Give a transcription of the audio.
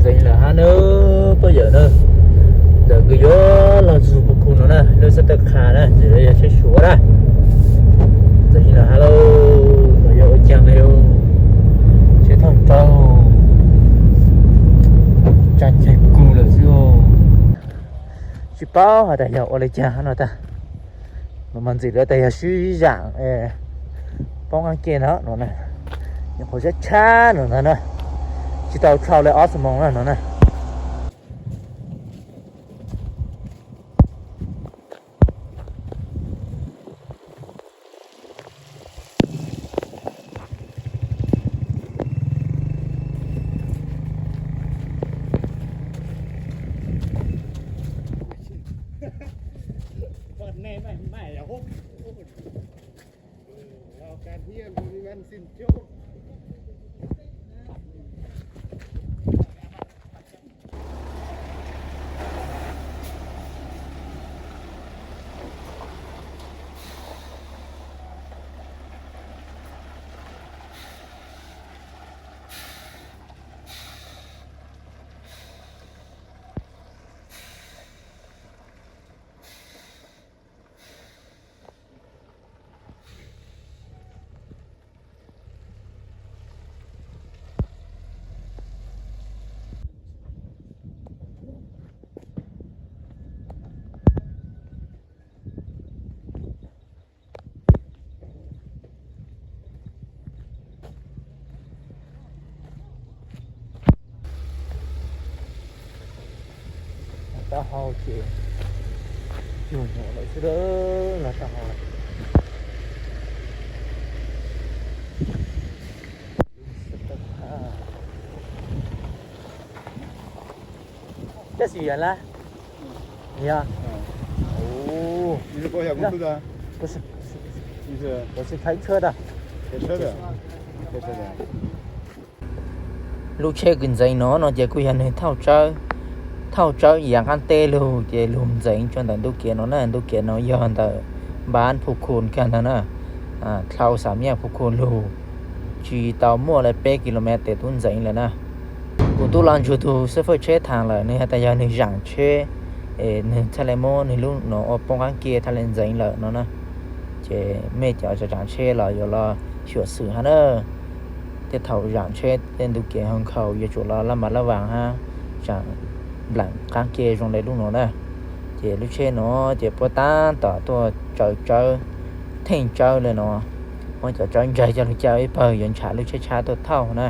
Txawm ib lawm hab nawb phooj ywg na, txawm kuv yuav los txug Phu Khu no na, lub xab tawb qha na, txawm yog tsheb Suav na. Txawm ib lawm hab lauj, yog ua caag le, tsheb thauj rau, tsaa caig kug lawm xwb. Tsis paub has tas yog ua le caag no tag. Mas ntxim lawv tas yog sib zaam poob qaab ke no no na, nyuam qhuav tshab tshab no ntag na, tsis tau dlhau le ob xuab moos na no na. Taub hau ces cuag nyuam lawm xwb, los taub hau. Tab sis yog lab, yog, tab sis phaib tshawb tag. Lub tsheb kws ntxeev no no ces kuj yog nwg thauj tsawb, thauj tsawb yav qaab teb lug ces lug ntxeev tsua ntawm ntu kev no na. Ntu kev no yog ntawm npab Phu Khu kag ntag na, dlhau Xam Nyaj Phu Khu lug, tsis tau muaj le peb kilomev tes tub ntxeev lawm na. Kuv tub los ntsug tug xab fawj tsheb thaam lawm, nwg has tas yog nwg zaam tsheb es nwg txhaj le muab nwg lub no ua poob qaab ke txhaj le ntxeev lawm no na. Ces mej cov zaam tsheb los yuav los xyuam xim hab na. Tej thaum zaam tsheb tej ntu kev hoo khaus yuav tsum los laj mas laj vaas hab, zaam nplaim qaab ke zoo le lub no na. Ces lub tsheb no ces puab taab tom tuaj tsaws tsawb, theej tsawb le no, muab cov tsawb ntsaig coj lug cawm ib pawg yuav ntsham lub tsheb tshab tuaj thauj na.